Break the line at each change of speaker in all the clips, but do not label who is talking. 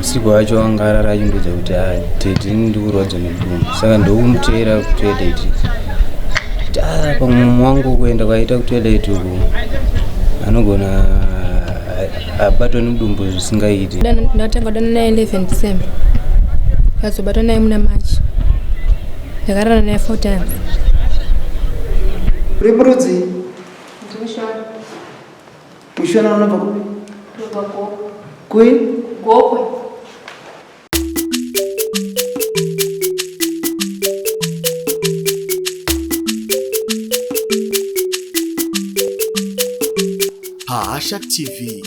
Usiku hwacho wanga arara achindiudza kuti ah, tete ini ndikurwadzwa nedumbu saka ndokumuteera kutoilet kuti ah, pamwe mumwe wangu kuenda kwaita kutoilet uku anogona abatwa nedumbu zvisingaiti.
Ndatanga kudana naye 11 December ndazobatwa naye muna March ndakarara naye four times.
Uri murudzi? Mushona unobva kupi?
Ndobva Gokwe.
Kui?
Gokwe.
Pahasha TV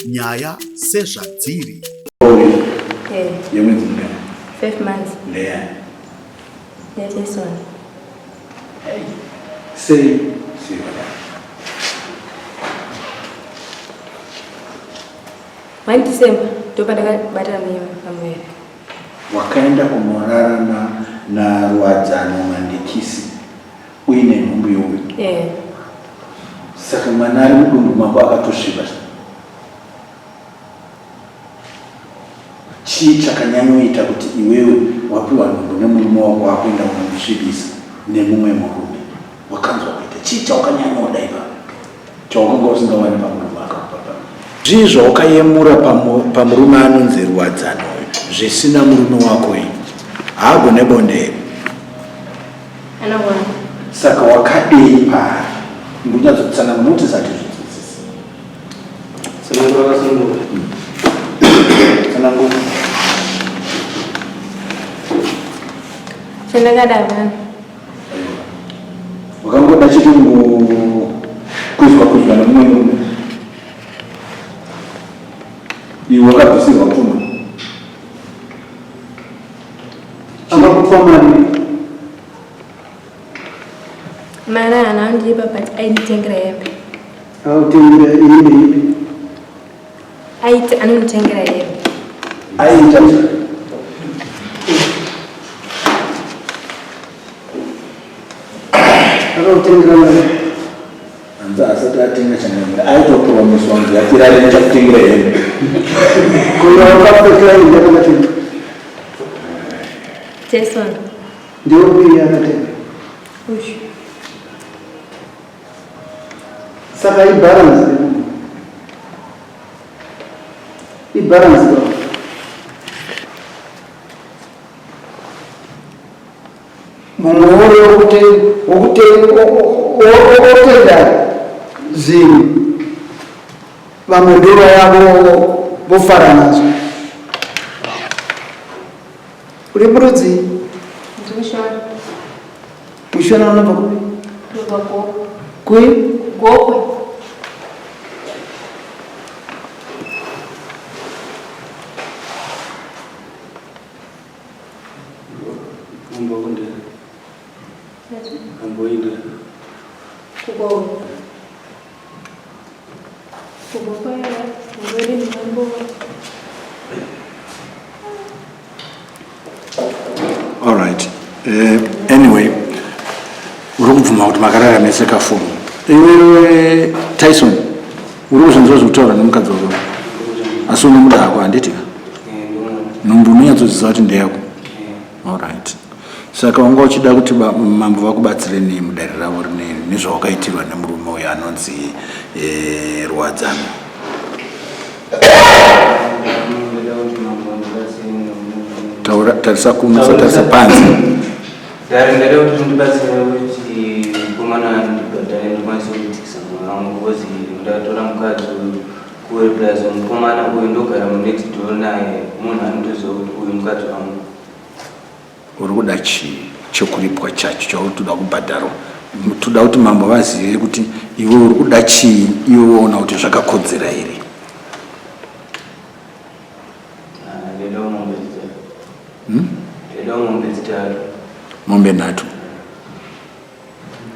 nyaya sezvadziri.
Eh.
Yemwedzi mingani?
5 months.
Ndeyani?
Ndeyatesona.
Sei? Sei vakadai?
1 December ndopandakabata mimba pamuviri.
Wakaenda kunorara na naRuwadzano Mandikisi uine nhumbu youyu?
Eh.
Saka mwana ari mudumbu mako akatosviba. Chii chakanyanyoita kuti iwewe wapiwa nhumbu nemurume wako wakuenda kunomusvibisa nemumwe murume? Wakanzwa kuita chii chaukanyanyoda ipapo chawakanga usingawani pamurume akakupa pamwe? Zvii zvaukayemura pamurume anonzi Ruwadzano uyu zvisina murume wako uyu? Haagone bonde here?
Anogona.
Saka wakadei paari? Ndinyatsotsanangura nokuti satizvinzwisisi.
Tsanangura kasunungura.
Tsanangura.
Chandakada hapana.
Wakangoda chete kungokwizwa kwizwa nemumwe murume. Iwe wakabvisirwa pfuma.
Akakupa mari.
Mari haana kundipa but ainditengera hembe.
Akutengera hembe ipi?
Aiti anonditengera hembe.
Aiita
Akakutengera mari.
Hanzi asati atenga changamire aitopromiswa kunzi yatirare ndichakutengera hembe.
Ko wakapfekera hembe yakatenga?
Jason.
Ndeupi yakatenga?
Uyu.
Saka ibalance ibalance ba. Mumwe uyo wokutenda zvinhu vamwe ndovaya vofara nazvo. Uri murudzi?
Ndikushona.
Mushona unobva kupi?
Ndobva Gokwe.
Kui?
Gokwe.
Amboinda.
Kugokwe. Kugokwe, ngwere mambo.
All right. Anyway, uri kubvuma kuti makarara mese kafomu. Iwewe Tyson, uri kuzvinzwa zvekutaura nemukadzi wako. Asi unomuda hako handiti ka? Nhumbu unonyatsoziva kuti ndeyako. All right. Saka wanga uchida kuti mambo vakubatsire nei mudare ravo rineri nezvawakaitirwa nemurume uyo anonzi eh, Ruwadzano? Taura, tarisa kuno, usatarisa panze.
Dare ndada kuti mundibatsire kuti mukomana ndibhadhare ndikwanise kuitikisa mwana wangu because ndatora mukadzi uyu kure plus mukomana uyu ndogara munext door naye munhu anotoziva kuti uyu mukadzi wangu.
Uri kuda chii chekuripwa chacho chauri kutoda kubhadharwa? Toda kuti mambo vazive kuti iwe uri kuda chii, iwe woona kuti zvakakodzera here.
Ah, Ndoda mombe dzitatu.
Hmm?
Ndoda mombe dzitatu.
Mombe nhatu.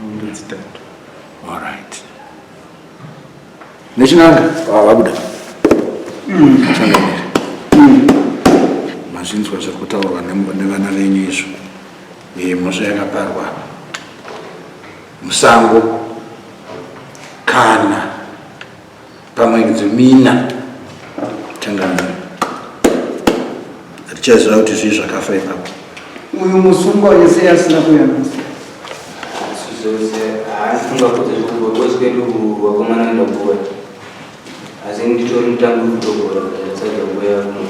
Mombe dzitatu.
All right. Nechinanga vabuda. Changamire. Mazvinzwa zviri kutaurwa nevana venyu izvo. Iyi mhosva yakaparwa musango kana pamwedzi mina. Changamire. Tichaziva kuti zvii zvakafa ipapo.
Uyu musungwa uyu sei asina kuuya nhasi?
Handifunga kuti zvekubva kwedu vakomana vanoenda kubhora. Asi nditori mutambi wekutobhora ndasada kuuya kuno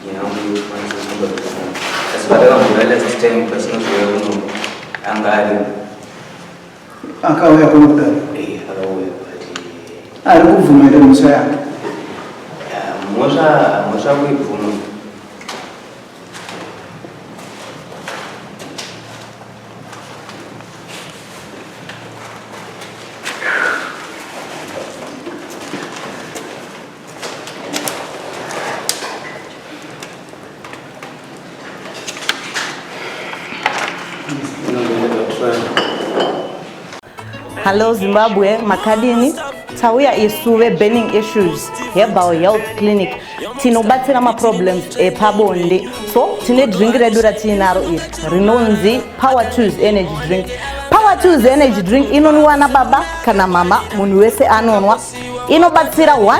nyaya yangu yokwanisa kufamba zvakanaka. Asi patakambouya last time pasina kuuya kuno anga aripo.
Akauya kuno kudai?
Eh, akauya but
Ari kubvuma here mhosva yake?
Mhosva mhosva kuibvuma.
Hello Zimbabwe, makadini? Tauya isu veBurning Issues Herbal Health Clinic tinobatsira maproblems epabonde. So tine drink redu ratiinaro iri rinonzi Power Tools Energy Drink. Power Tools Energy Drink inonwiwa nababa kana mama, munhu wese anonwa. Inobatsira 1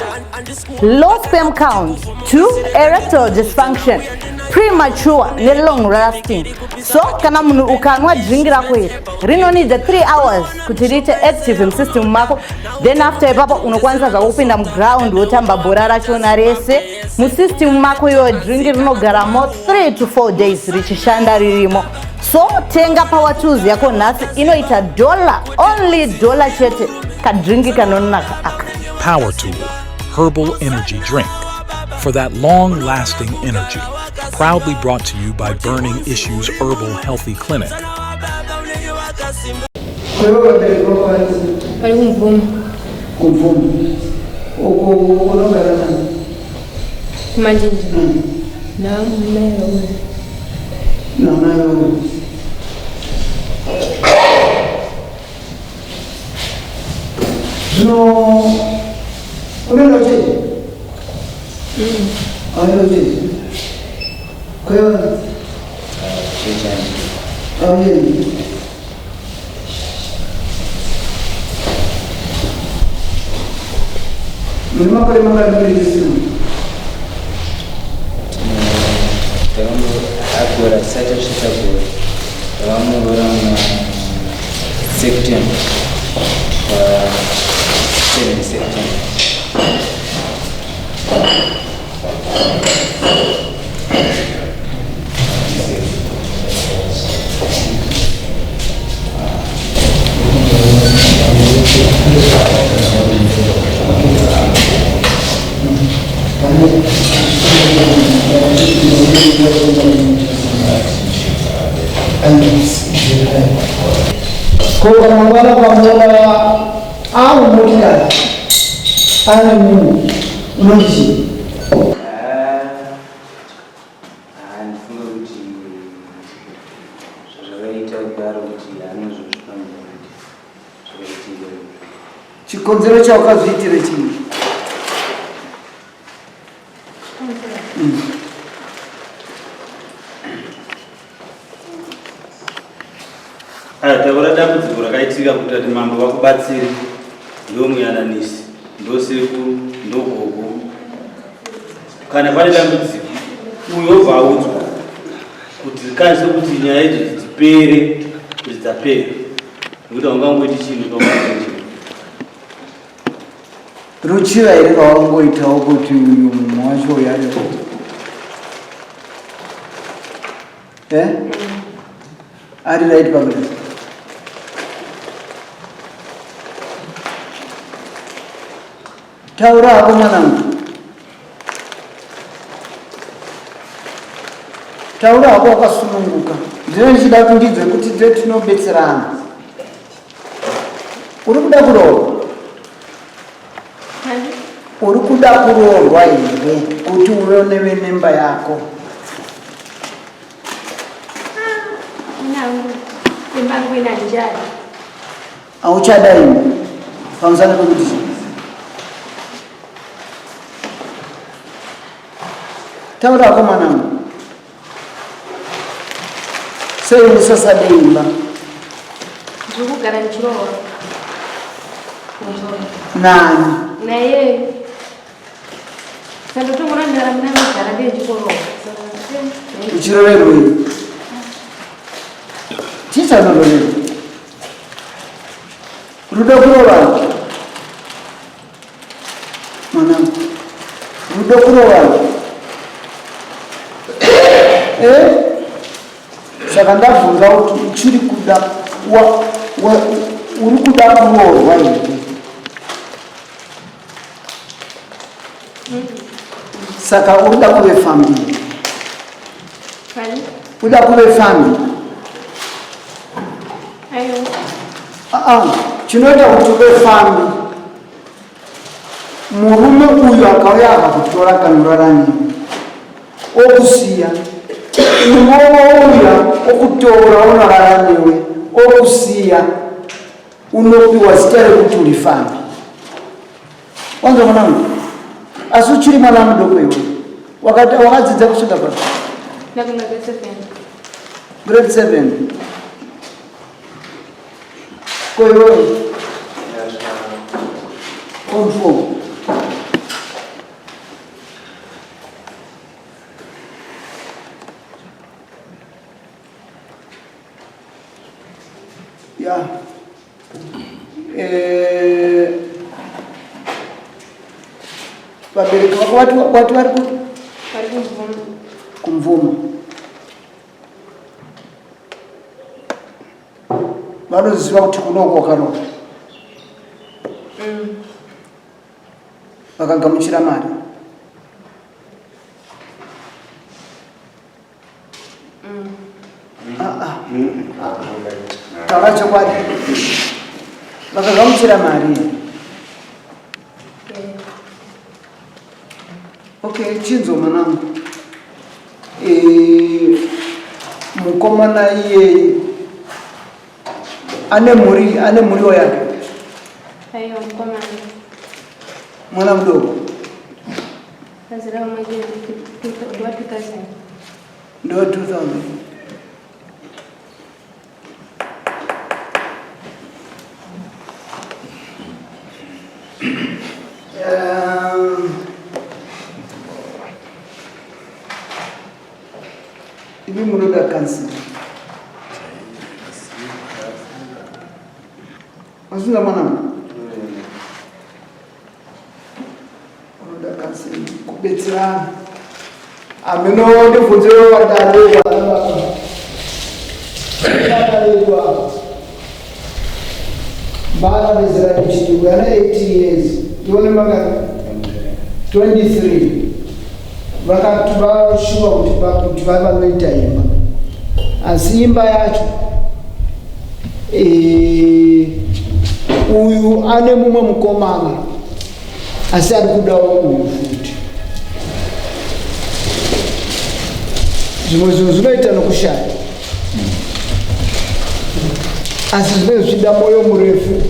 low sperm count, 2 erectile dysfunction, premature nelong lasting. So kana munhu ukanwa drink rako iri rinonida 3 hours kuti riite active musystem mako, then after ipapo unokwanisa zvako kupinda muground wotamba bhora rachona rese musystem mako. Iyoyo drink rinogaramo 3 to 4 days richishanda ririmo. So tenga Power Tools yako nhasi, inoita dollar only, dollar chete, kadrinki kanonaka aka.
Power Tool Herbal Energy Drink for that long lasting energy. Proudly brought to you by Burning Issues Herbal Healthy Clinic.
Kwewe vabereki vako vari
Vari kumvuma.
Kumvuma. Uko unogara nani?
Kumanjinji namai vauya.
Namai vauya. Zvino unoenda kuchechi? Auenda kuchechi? Kwewe?
Chechi.
Auendi? Mune makore mangani muri ndisimu?
Agora tisati tasvitsa gore, takamuroora muna September, pa 7 September.
Ko kana mangwana ukamuona ari mumotikari ane munhu, unondii?
Handifunga kuti zvazvakaita kudaro kuti anozozvipamira kuti zvakaitika.
Chikonzero chawakazviitire chii?
Aya, taura dambudziko rakaitika kuti ati mambo vakubatsire. Ndo muyananisi, ndo sekuru, ndo gogo. Kana pane dambudziko, uyo obva audzwa kuti rikwanise kuti nyaya idzo dzipere, kuti dzapera, nekuti haungangoiti chinhu pamuchinhu.
Ruchiva here rwawangoitawo kuti uyu mumwe wacho uyu ari eh? Ari right pakuti taura hako mwanangu, taura hako wakasununguka. Ndine ndichida kuti ndinzwe kuti tinobetserana. Uri kuda kuroorwa? Uri kuda kuroorwa here kuti uve neve nemba yako?
Nangu imba yangu ina njala.
Hauchada imba pamusana pekuti chii? Taura hako mwanangu. Sei musasade imba?
Ndiri kugara ndichirohwa.
Nani?
Naye. Sandotongona ndaramba ndagara ndiye ndichikorohwa.
Zvichireverwei? Chii chanorevera? Rudo kurovana. Mwanangu. Rudo kurovana. Eh? Saka ndabvunza kuti uchiri kuda uri kuda kuroorwa here? Saka urikuda kuve fambi? Uda kuve fambi? Aa, chinoita kuti uve fambi, murume uyu akauya akakutora akanorara newe okusiya, umwe ouya okutora onorara newe okusiya, unopiwa zita rekuti uri fambi. Wanzwa mwanangu? Asi uchiri mwana mudoko iwe. Wakadzidza kusvika pa
Ndakanga grade 7.
Grade 7. Ko iwewe? Form 4. Ya. Vabereki vako wati vari kupi?
Vari kuMvuma.
KuMvuma. Vanoziva kuti kunoko wakarova? Vakagamuchira mari? Ah, ah. Taura chokwadi. Vakagamuchira mari here? Okay, chinzo mwanangu. Mukomana iye ane mhuri, ane mhuriwo yake?
Aiwa, mukomana.
Mwana mudoko?
Azera mumwe chete, ndiwa 2000.
Ndo 2000. Imi munoda counseling. Wasina mwanangu? Unoda counseling, kubetserana. Ameno ndibvunzewo vadare vana baba vezera rechidiki ana 18 years, ione mangani, 23, vakati vashuva kuti kuti vanoita imba, asi imba yacho uyu ane mumwe mukomana, asi ari kudawo uyu futi. Zvimwe zvinhu zvinoita nokushaya, asi zvinenge zvichida mwoyo murefu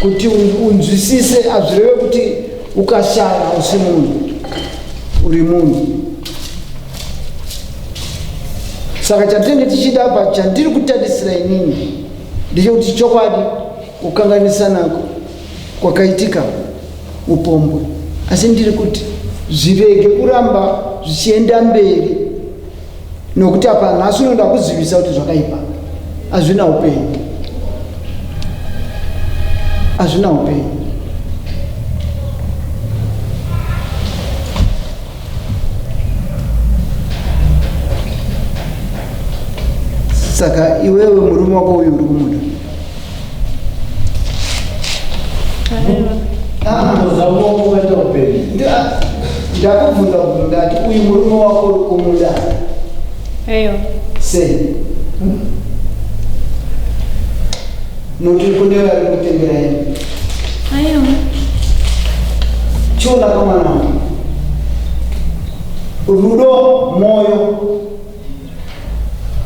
kuti unzwisise. Hazvireve kuti ukashaya hausi munhu, uri munhu. Saka chatinenge tichida apa, chandiri kutarisira inini ndechekuti chokwadi kukanganisa nako kwakaitika upombwe, asi ndiri kuti zvirege kuramba zvichienda mberi, nokuti apa nhasi unoda kuzivisa kuti zvakaipa, hazvina upenyu, hazvina upenyu. Saka iwewe murume wako uyu uri kumuda? Ndakubvunza kuti, ndati uyu murume wako uri kumuda?
Aiwa.
Sei? Nokuti kune vari kutengera imi?
Aiwa.
Chiona kamwana wangu, rudo moyo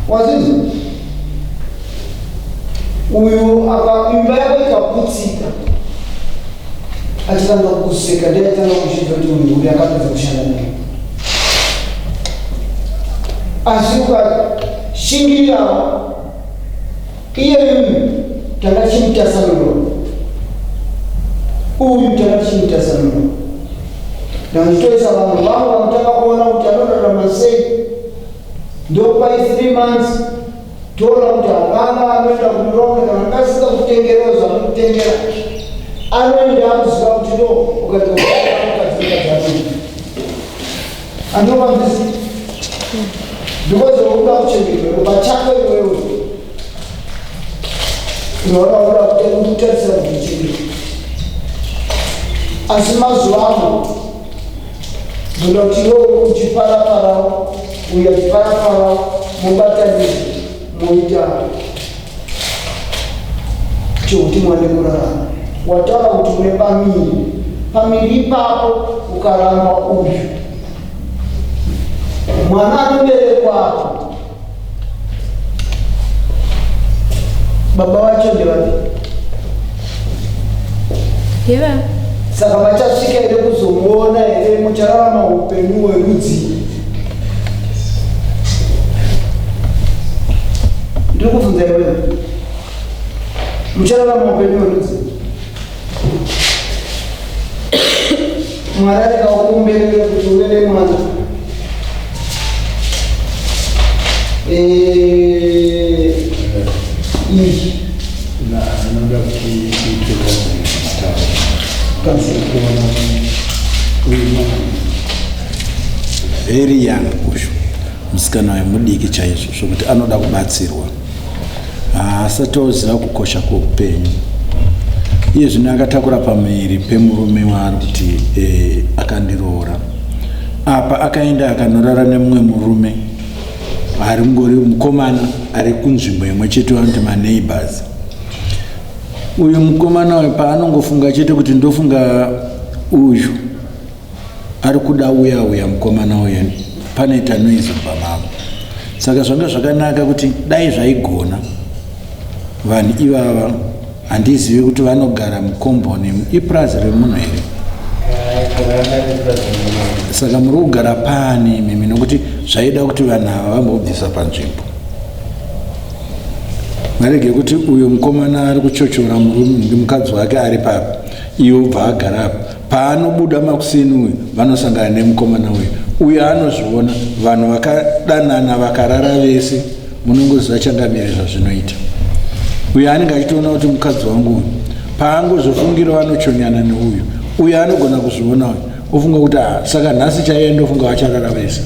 wazinzi uyu aka imba yako ikaputsika, achitanga kuseka, ndiye achitanga kushidza kuti uyu uyu akapedza kushanda naye. Asi ukashingirira iye uyu, tanga tichimutasanuro uyu, tanga tichimutasanuro, ndangitoisa vanhu vangu vanotanga kuona kuti anorarama sei. Ndokupai 3 months toona kuti hapana anoenda kunoronga kana akasika kutengerera zvaanokutengera anoenda akuziva kuti no ukadzokadzikadzai andomanzisi because unoda kuchengetwa pachako iwewe unoona unoda kutarisira kuti uchengetwe asi mazuva ano Ndoda kuti iwewe uchiparaparawo uyu achiparaparawo mubatanidze moita chekuti muwane kurarama. Wataura kuti une pamiri, pamiri ipapo ukaramba uyu mwana anoberekwapo baba vacho ndevapi?
Yeva.
Saka vachasvika here kuzomuona here? Muchararama upenyu hwerudzii? Ndiri kubvunza iwewe, muchararama upenyu hwerudzii? Mwari arega kukumberera kuti uve nemwana. Eh, iyi
Anoda kuti iitwe kuona uyu mwana very young uyu musikana uyu mudiki chaizvo zvokuti anoda kubatsirwa haasati oziva kukosha kweupenyu iye zvino akatakura pamuviri pemurume waari kuti e, akandiroora apa akaenda akanorara nemumwe murume ari ngori mukomana ari kunzvimbo imwe chete vanoti maneighbors uyu mukomana uyu paanongofunga chete kuti ndofunga uyu ari kuda uya uya mukomana uya panoita noise mumba mavo saka zvanga zvakanaka kuti dai zvaigona vanhu ivava handizivi kuti vanogara mukomboni ipurazi remunhu here saka muri kugara paani imimi nokuti zvaida kuti vanhu ava vambobvisa panzvimbo varege kuti uyo mukomana ari kuchochora murume mukadzi wake ari papi iye obva agara apa paanobuda makuseni uyu vanosangana nemukomana uyu uyo anozviona vanhu vakadanana vakarara vese munongoziva changamire zvazvinoita uyo anenge achitoona kuti mukadzi wangu uyu paangozofungira vanochonyana neuyu uyo anogona kuzviona uyu ofunga kuti ah, saka nhasi chaiye ndofunga vacharara vese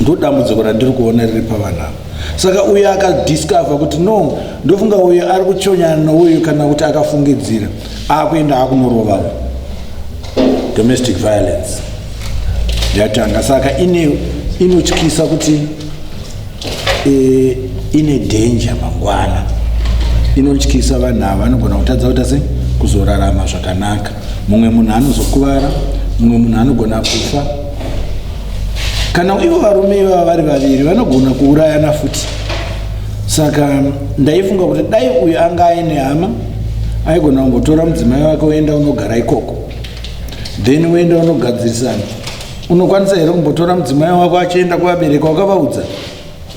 ndodambudziko randiri kuona riri pavanhu ava saka uyo akadiscover kuti no ndofunga uyo ari kuchonyana nouyu kana kuti akafungidzira akuenda akunorova domestic violence yatanga saka ine inotyisa kuti e, ine danger mangwana inotyisa vanhu ava vanogona kutadza kuita sei kuzorarama zvakanaka mumwe munhu anozokuvara mumwe munhu anogona kufa kana ivo varume ivava vari vaviri vanogona kuurayana futi saka ndaifunga kuti dai uyu anga aine hama aigona kungotora mudzimai wake oenda unogara ikoko then woenda unogadzirisana unokwanisa here kumbotora mudzimai wako achienda kuvabereki wakavaudza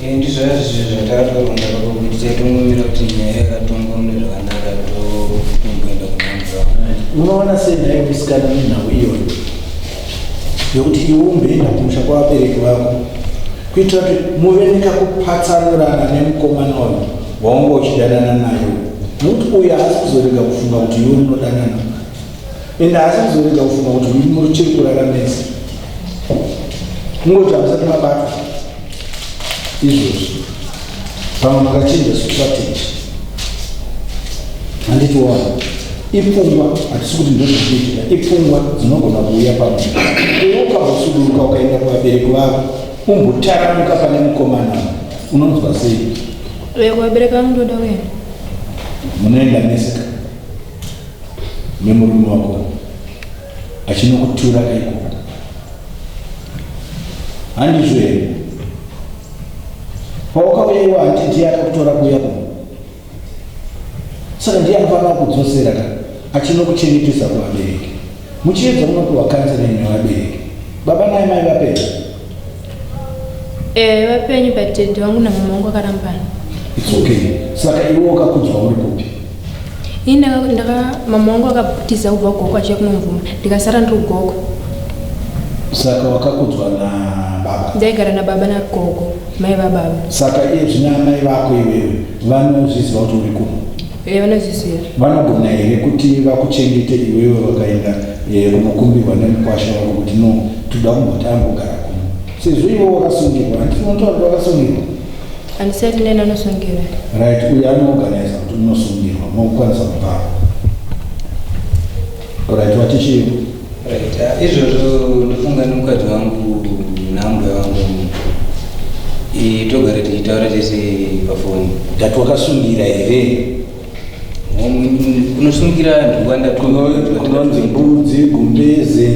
Eh, ndizvo zvazvo zvatakatorunda pakuti taitongomira kuti nyaya yakatongwa mune zvakanaka totomboenda kunanzwa
unoona sei nhai musikana nenhau iyoyo yokuti iwe umboenda kumusha kwavabereki vako kuitira kuti muve nekakupatsanurana nemukomana uyu waunga uchidanana naye nokuti uyu haasi kuzorega kufunga kuti iwe munodanana ende haasi kuzorega kufunga kuti uyu muchiri kurara mese kungoti hamusati mabatwa izvozvi pamwe makachinja strategy handiti waona ipfungwa hatisi kuti ndozvikuitika ipfungwa dzinogona kuuya pamwe iwe ukambosuduruka ukaenda kuvabereki vako umbotaramuka pane mukomana unonzwa sei
Kuvabereki vangu ndoda kuenda.
Munoenda mese nemurume wako achinokutura kaikoko handizvo here pawakauya iwe hanti ndiye akakutora kuuya kuno saka ndiye anofanira kudzosera ka achinokuchengetesa kuvabereki muchiedza unopiwa counseling nevabereki baba naye mai vapenyu
Eh, vapenyu but daddy vangu namama vangu vakarambana.
It's okay. Saka iwe wakakudzwa uri kupi?
Ini ndaka mama vangu akatiza kubva gogo achiya kunomvuma ndikasara ndiri gogo.
Saka wakakudzwa nababa?
Ndaigara nababa nagogo, mai vababa.
Saka iye zvino amai vako iwewe vanozviziva kuti uri kuno?
Eh, vanozviziva.
Vanogona here kuti vakuchengete iwewe vakaenda eh, kunokumbirwa nemukwasha wako kuti no toda kumboti ambogara kuno sezvo iwe wakasungirwa handiti unotaura kuti wakasungirwa?
Handisati ndaenda unosungirwa.
Right, uyo anoorganiza kuti unosungirwa mokwanisa kubvapo. Right, wati chii?
Right, ah, izvozvo ndofunga nemukadzi wangu nambuya wangu eh, togara tichitaura tese pafoni.
Ndati wakasungira here?
Kunosungira ndikuwanda
kunonzi mbudzi, gumbeze,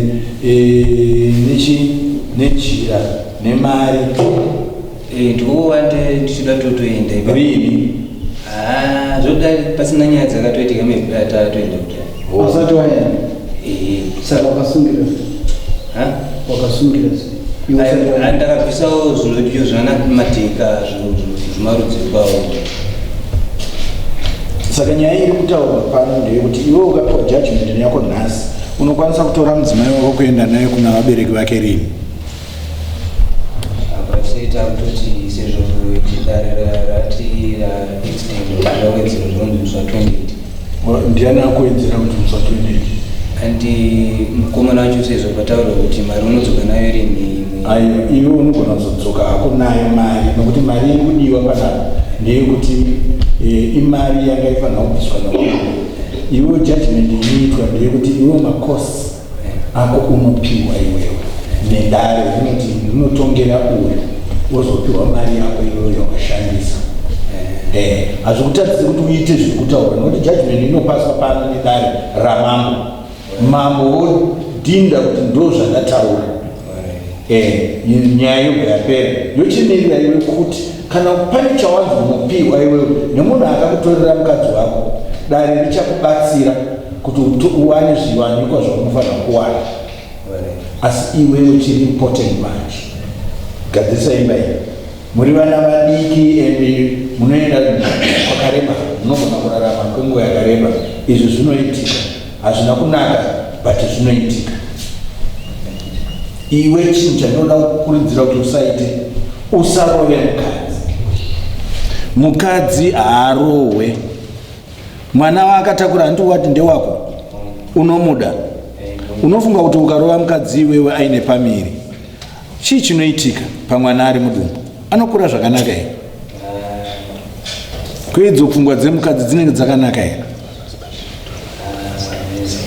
eh, nechi nejira nemari.
Eh, ndikuwande tichida totoenda ipapo.
Rini?
Ah, zvoda pasina nyaya dzakatoitika maybe tatoenda kudai.
Usati waenda.
Eh.
Saka wakasungira.
Ha?
Wakasungira sei? Iwe usati waenda.
Ndakabvisawo zvinodiwa zvana mateka zvemarudzi kwawo.
Saka nyaya iri kutaurwa pano ndeyekuti iwe ukapiwa judgment yako nhasi unokwanisa kutora mudzimai wako kuenda naye kuna vabereki vake rini?
Apa tichaita kutoti sezvo dare rati raextend rawedzera zvinonzi musi wa 28.
Ndiani akuwedzera kuti musi wa 28?
Andi mukomana wacho sezvo pataurwa kuti mari unodzoka nayo rini?
Aiwa, iwe unogona kuzodzoka hako nayo mari nokuti mari iri kudiwa panapa ndeyekuti eh, imari yanga ifanira kubviswa nawo. Iwe judgment inoitwa ndeyekuti iwe makosi ako unopiwa iwewe nedare rinoti rinotongera uyu wozopiwa mari yako iwewe yakashandisa. Eh, hazvikutadzise kuti uite zviri kutaura nokuti judgment inopaswa pano nedare ramambo. Mambo wodhinda kuti ndo zvandataura. Eh, nyaya yobva yapera yochimirira iwe kuti kana pane chawanzi unopiwa iwewe nemunhu akakutorera mukadzi wako dare richakubatsira kuti uwane zviwanikwa zvaunofanira kuwana. Asi iwewe chiri important manje gadzirisa imba iyi. Muri vana vadiki and munoenda kwakareba, munogona kurarama kwenguva yakareba. Izvi zvinoitika, hazvina kunaka but zvinoitika. Iwe chinhu chandinoda kukurudzira kuti usaite, usarove mukadzi. Mukadzi haarohwe. Mwana waakatakura hanti wati ndewako, unomuda. Unofunga kuti ukarova mukadzi iwewe aine pamiri, chii chinoitika pamwana ari mudumbu? Anokura zvakanaka here? Kweidzo pfungwa dzemukadzi dzinenge dzakanaka here?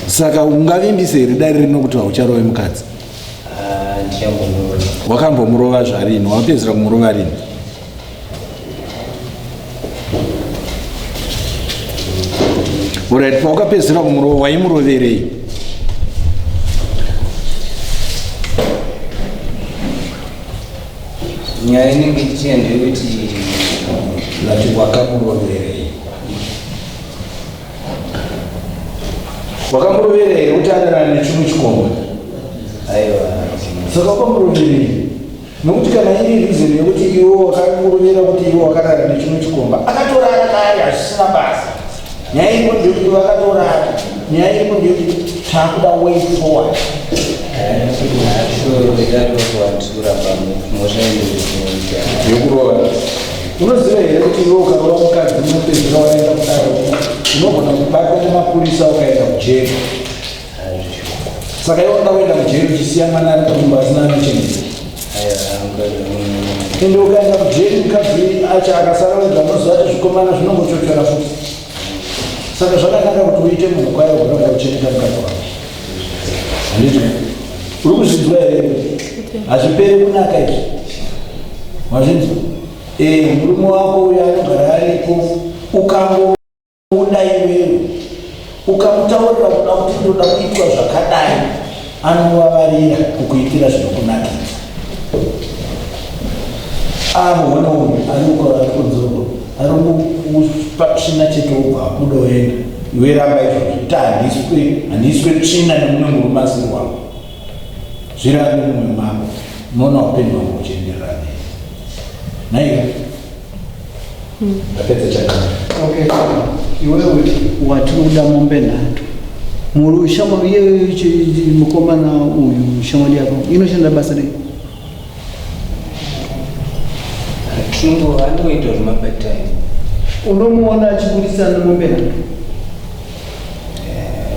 Saka ungavimbise here dare rino kuti haucharove mukadzi? Wakambomurova zvarini? Wapedzera kumurova rini? Alright, paukapedzisira kumurova waimuroverei?
Nyaya inenge ichiita ndeyekuti
Vati wakamuroverei? Wakamuroverei here kuti ararane nechimwe chikomba?
Aiwa.
Saka wakamuroverei? Nokuti kana iri reason yekuti iwe wakamurovera kuti iwe wakarara nechimwe chikomba, akatorara kare, hazvisina basa. Nyaya iripo ndeyekuti vakatorara. Nyaya iripo ndeyekuti takuda way forward. Yekurova. Unoziva here kuti iwe ukarova mukadzi unopedzisira waenda kudaro, unogona kubatwa nemapurisa ukaenda kujeri. Saka iwe unoda kuenda kujeri uchisiya mwana ari padumbu asina anochengeta. Ende ukaenda kujeri mukadzi acho akasara wega unoziva kuti zvikomana zvinongochochora futi. Saka zvakanaka kuti uite munhu kwaye ugoramba uchengeta mukadzi wako. Handiti? Uri kuzvinzwa here? Hazviperi kunaka izvi. Wazvinzwa? Eh, murume wako uyo anogara aripo ukango uda iwewe ukamutaurira kuda kuti ndoda kuitwa zvakadai anovavarira kukuitira zvinokunakidza. Amuona uyu ari uko ari kunzongo ari kupa tsvina chete wobva abuda oenda. Iwe ramba izvozvo ita handiswe tsvina nemumwe murume asiri wako. Zvirambe mumwe mako unoona upenyu hwako huchienderera mberi. Naiwe ndapedza chakanaka.
Okay, iwewe wati uda mombe nhatu. Mhuri shama iye mukomana uyu shamwari yako inoshanda basa rei?
Tinongo anongoita zvemapart time.
Unomuona achiburitsana mombe nani?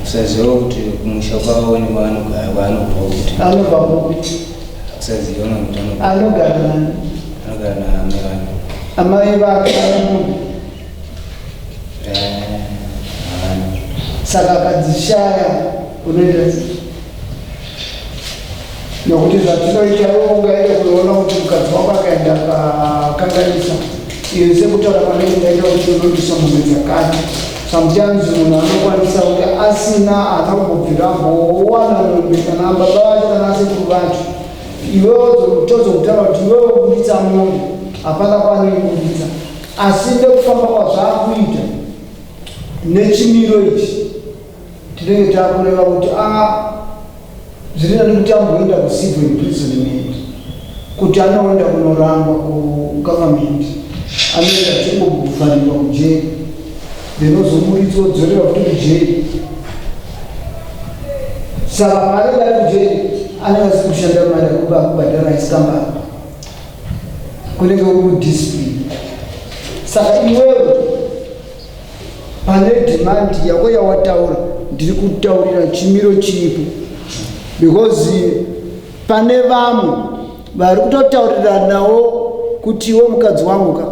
Kusaziva kuti kumusha kwavo nekwaanogara kwaanobva kuti.
Anobva kupi?
Kusaziva kuti anobva.
Anogara nani?
Anogara naamai vake.
Amai vake ane mombe? Saka akadzishaya unoita sei? Nokuti zvatinoita iwe ungaenda kunoona kuti mukadzi wako akaenda akakanganisa iyo sekutaura kwanenge ndaita kuti unobvisa mombe dzakati sometimes munhu anokwanisa kunge asina anombobvira ambowana mombe kana baba vacho kana asekuru vacho iwewe tozokutaura kuti iwewe buditsa mombe hapana kwaanoibuditsa Asi nekufamba kwazvakuita nechimiro ichi tinenge takureva kuti a ah, zviri nani kuti amboenda kucivil imprisonment kuti anoenda kunorangwa kugovernment anoenda achingobvharirwa kujeri then ozoburitswa odzorerwa futi kujeri saka paanenge ari kujeri anenge asi kushanda mari akubhadhara isikambani kunenge kuri kudiscipline saka iwewe pane demand yako yawataura ndiri kutaurira chimiro chiripo because pane vamwe vari kutotauriranawo kuti iwe mukadzi wangu ka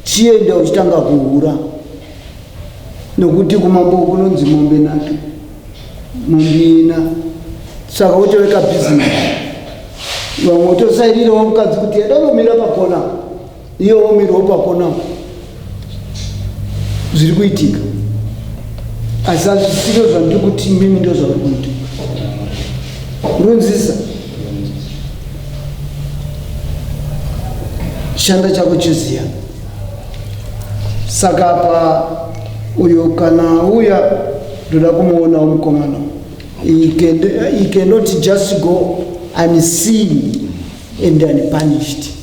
chienda uchitanga kuhura nokuti kumambo kunonzi mombe nhatu mombe ina saka wotove kabhizinesi vamwe wotosairirawo mukadzi kuti enda unomira pakona iye womirawo pakona zviri kuitika asi hazvisiro zvandiri kuti mimi ndo zvauri kuita runzisa shanda chako cheziya saka apa uyo kana uya ndoda kumuonawo mukomana he, can, he cannot just go unseen and unpunished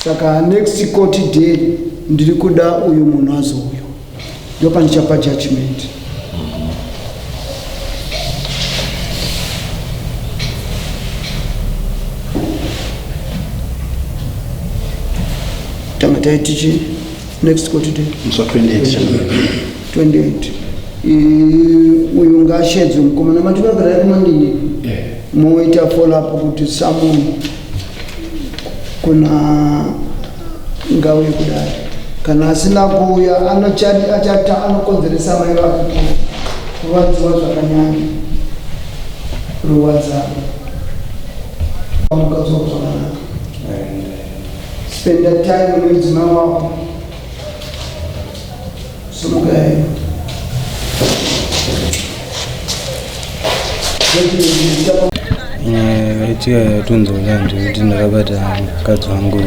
saka next court day ndiri kuda uyu munhu azouyo ndopandichapa judgment tanga taiti chi next court day
Musi wa 28.
28 uyu ngaashedzwe mukomana mati vagara kumandini moita follow up kuti someone kuna ngauye kudare kana asina kuuya achata anokonzeresa mai vake kurwadziwa zvakanyanya ruwadzano mukadzi wako zvakanaka spenda time nemudzimai wako Sumukai.
Nyaya yakaitika yatonzwa ndekuti ndakabata mukadzi wangu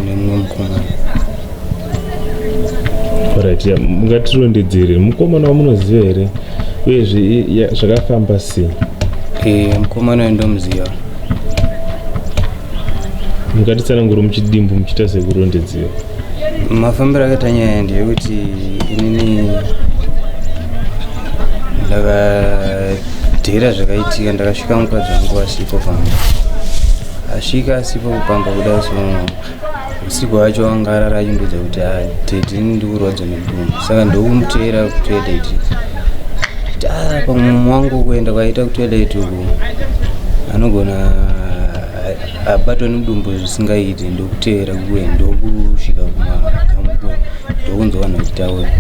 nemumwe mukomana.
Right, yeah. Mungatirondedzere mukomana wamunoziva here uyezve zvakafamba sei?
Eh, mukomana uyu ndomuziva.
Mungatitsanangura muchidimbu muchiita sekurondedzera.
Mafambiro akaita nyaya ndeyekuti inini ndakadhera zvakaitika ndakasvika mukadzi wangu asipo pamba asvika asipo pamba kudai so usiku hwacho wanga arara achindudza kuti ah, tete ini ndikurwadzwa nedumbu saka ndokumuteera kutoilet kuti ah, pamwe wangu kuenda kwaita kutoilet uku anogona abatwa nedumbu zvisingaiti ndokuteera kuye ndokusvika kumakamu kuye ndokunzwa vanhu vachitaura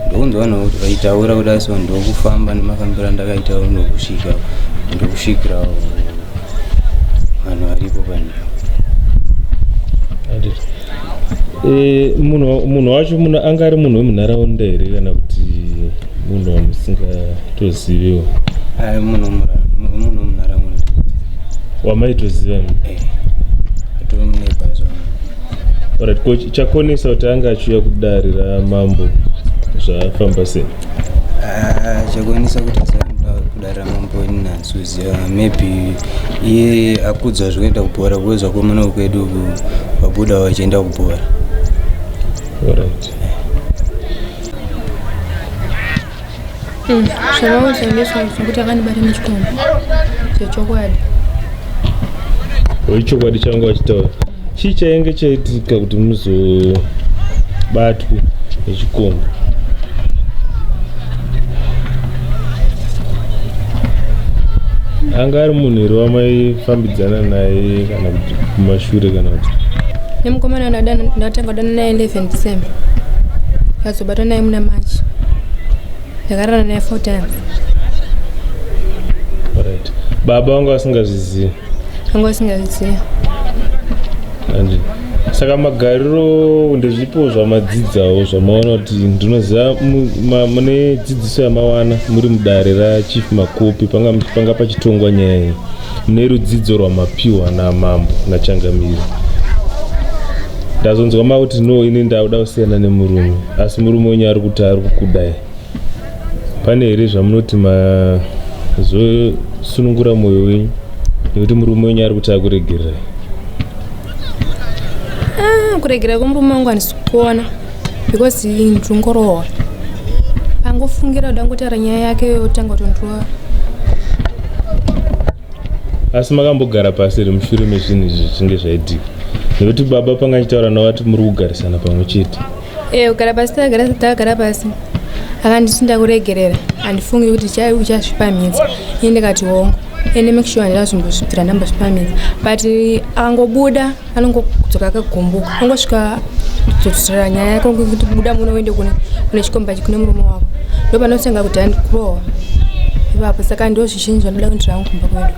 ndokunzwa vanhu vachitaura kudai so ndokufamba nemafambiro andakaita ndokusvika ndokusvikira vanhu varipo panzvimbo.
Eh, munhu wacho munhu anga ari munhu wemunharaunda here kana kuti munhu wamusingatoziviwo?
Munhu wemunharaunda.
Wamaitoziva?
Eh, atove muneighbor zvangu.
Alright, ko chakonesa kuti anga achiuya kudare ramambo zvafamba sei?
Ah, chakonesa kuti asaenda kudare ramambo ini handisi maybe iye akudzwa zvekuenda kubhora kuwezwa kwemwana kwedu vabuda vachienda kubhora.
Alright.
Zvamaudzwa ndezvazvo kuti akandibata nechikomba zvechokwadi.
Wechokwadi changa vachitaura chii chainge chaitika kuti muzobatwe nechikomba? Anga ari munhu here wamaifambidzana naye kana kuti kumashure kana kuti?
Nemukomana ndatanga kudana naye 11 December, akazobatwa naye muna March. Ndakarara naye 4 times.
Right. Baba vanga vasingazvizivi?
Vanga vasingazvizivi.
Andi. Saka magariro ndezvipo zvamadzidzawo zvamaona kuti ndinoziva mune dzidziso yamawana muri mudare raChief Makope panga, panga pachitongwa nyaya iyi mune rudzidzo rwamapiwa namambo nachangamire. Ndazonzwa makuti no, ini ndakuda kusiyana nemurume, asi murume wenyu ari kuti ari kukudai. Pane here zvamunoti mazosunungura mwoyo wenyu nekuti murume wenyu ari kuti akuregererai?
Ah, kuregera kwemurume wangu handisi kuona because ndingorohwa pangofungira kuda ngotaura nyaya yake yotanga kutondirova.
Asi makambogara pasi here mushure mezvinhu izvi zvichinge zvaitika? Nekuti baba panga achitaura navo ati muri kugarisana pamwe chete.
Eh, kugara pasi tagara, tagara pasi, akanditi ndakuregerera, handifungi kuti uchazvipamhidza. Ini ndikati hongu, ende make sure handina kuzombozvibvira ndambozvipamhidza, but akangobuda anongodzoka akagumbuka, angosvika dzotora nyaya yako kuti buda muno uende kune chikomba kune murume wako, ndopanotanga kuti andikurohwa ipapo. Saka ndo zvizhinji zvanoda kuendera hangu kumba kwedu.